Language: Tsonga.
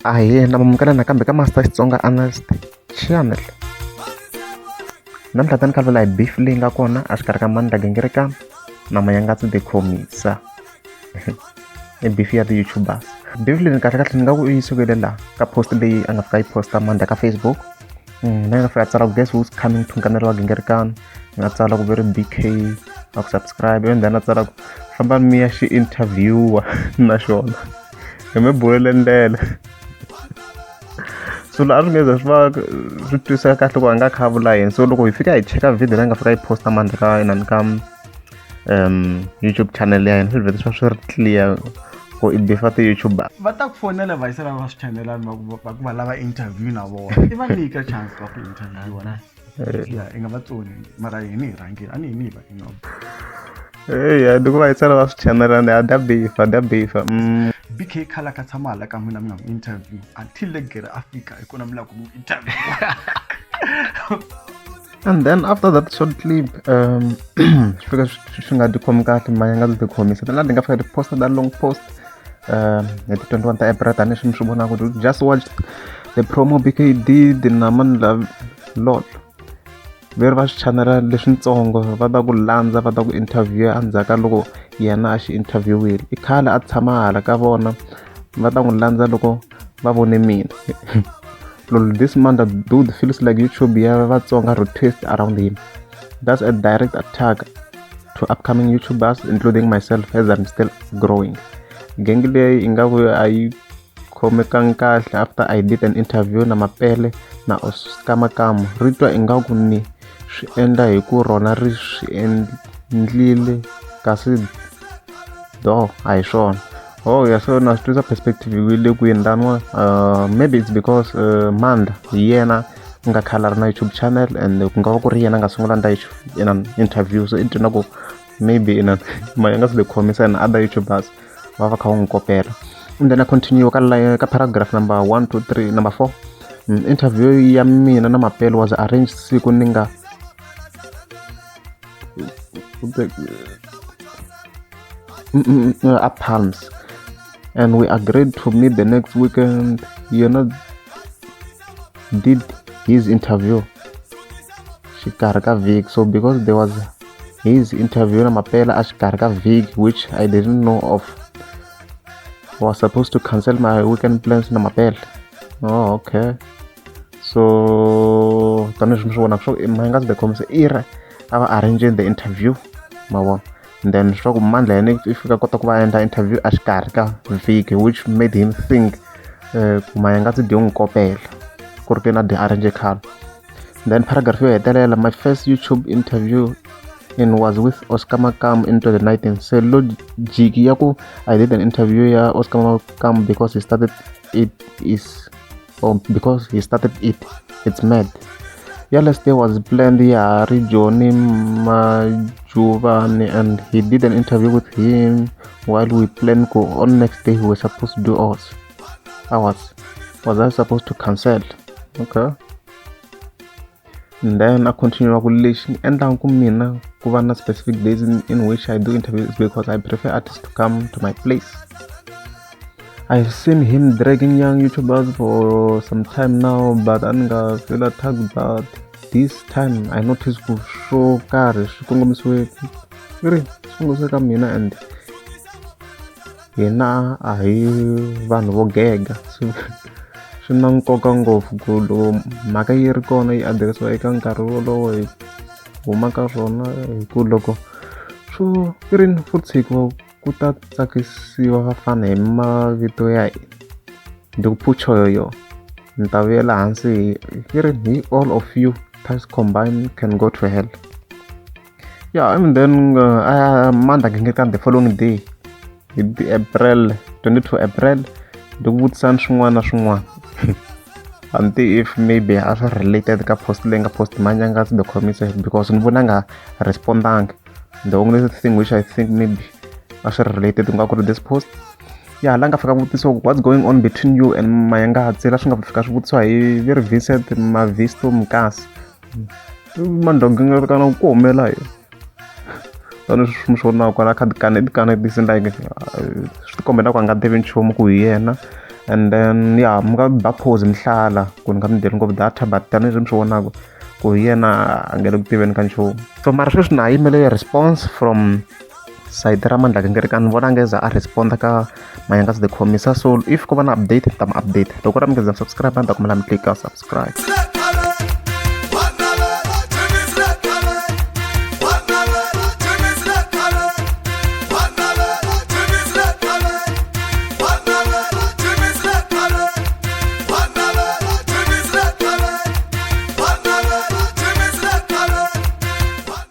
Ahee na mamukela nakambe ka Master Xitsonga Analyst Channel. Namuntlha ta ni kha hi beef leyi nga kona a xikarhi ka Mandla Gingirika na Mayangatsi the Khomisa. I beef ya ti-YouTubers. Beef leyi kahle kahle ni nga ku yi sukele laha ka post leyi a nga fika yi posta Mandla ka Facebook. Na nga fika tsala ku guess who's coming to nkanelo wa Gingirikani. Nga tsala ku ve ri BK a ku subscribe and then a tsala ku famba mi ya xi interviewer na xona. Hi mi bulele ndlela. So laha a swi nge ze swi va swi twisisa kahle ku a nga kha a vula yini so loko hi fika hi cheka video leyi nga fika yi posta Mandla ka inani ka YouTube channel ya yena swi vhele swi va swi ri clear ku i beef-a ti-YouTuber. Va ta ku fonela va yisela va swi chanelani va ku va ku va lava interview na vona i va nyika chance va ku interview na ya i nga va tsoni mara hini hi rhangile a ni hini hi va inob. Eya ni ku va yisela va swi chanelani a dya beef a dya beef. BK khala ka tshama hala ka n'wina mi nga n'wi interview until legere a fika hi kona mi lava ku n'wi interview. And then after that short clip swi fika swi nga ti khomi kahle Maya nga ti khomisa then nga fika ti posta that long post hi ti 21 ta April tanihileswi mi swi vonaka ku just watch the promo BK did na Mandla lol veri va swi chanela leswintsongo va ta ku landza va ta ku interview endzhaku ka loko yena a xi interviewile i khale a tshama hala ka vona va ta n'wi landza loko va vone mina. Lol, this Mandla dude feels like YouTube ya Vatsonga rotates around him. That's a direct attack to upcoming YouTubers including myself as I'm still growing. Gang leyi ingaku a yi khomekangi kahle after I did an interview na Mapele na Oscar Makamu. Ri twa ingaku ni swi endla hi ku rona ri swi endlile kasi do a hi swona. Oh yeah, so na swi twisa perspective yi le kwini laniwa maybe it's because Mandla hi yena nga khala ri na YouTube channel and ku nga va ku ri yena nga sungula ndla inani interview so i twi na ku maybe inani Mayangatsi the Khomisa and other YouTubers va va kha va n'wi kopela. And then I continue ka ka paragraph number 1 2 3 number 4. Interview ya mina na Mapele was arranged siku ni nga a Palms and we agreed to meet the next weekend. Yena did his interview xikarhi ka vhiki so because there was his interview na Mapele a xikarhi ka vhiki which I didn't know of was supposed to cancel my weekend plans na Mapele. Oh, okay. So tanihileswi mi swi vonaka swo Mayangatsi the Khomisa i ri a va arranging the interview ma vona and then swa ku Mandla yena i fika kota ku va endla interview a xikarhi ka vhiki which made him think ku Mayangatsi dyi n'wi kopela ku ri ke na di arrange khale. Then paragraph yo hetelela my first YouTube interview in was with Oscar Makamu in 2019. So logic ya ku I did an interview ya Oscar Makamu because he started it is or because he started it it's mad. Ya last year was planned ya ri Johnny Majuvani and he did an interview with him while we planned go on next day we were supposed to do ours. Ours. Was I supposed to cancel? Okay. And then I continue ku lexi endlaka ku mina ku va na specific days in which I do interviews because I prefer artists to come to my place. I've seen him dragging young YouTubers for some time now, but a ni nga feel attacked but this time I noticed ku swo karhi swi kongomisiwe ri swi kongomisiwe ka mina and hina a hi vanhu vo gega swi na nkoka ngopfu ku loko mhaka yi ri kona yi adiresiwa eka nkarhi wolowo hi huma ka swona hi ku loko swo ri ni vo tshikiwa ku ta tsakisiwa vafana hi mavito ya hina ndi ku phucha yoyo ni ta vuyela hansi hi ri hi all of you types combined can go to hell. Yeah, and then Mandla Gingirikani the following day hi ti April 22 April ndi ku vutisani swin'wana na swin'wana a if maybe a swi related ka post leyi nga post Manyangatsi the Khomisa because ni vona nga respondanga. The only thing which I think maybe a swi related ku nga ku ri this post ya la nga fika vutisiwa what's going on between you and Mayangatsi la swi nga fika swi vutisiwa hi ve ri Vincent Mavisto Mukasa Mandla Gingirikani ku humelela yini tanihileswi mi swi vonaka kwala kha tikaneti like swi ti komba ku a nga tivi nchumu ku hi yena. And then ya mi nga ba pause mi hlala ku ni nga mi dyeli ngopfu data, but tanihileswi mi swi vonaka ku hi yena a nge le ku tiveni ka nchumu. So mara sweswi na ha yimele response from side ra Mandla Gingirikani, ni vona a nge za a responda ka Mayangazi the Khomisa. So if ko va na update ni ta mi update. Loko ra mi nge za subscribe, ni ta kombela mi click subscribe.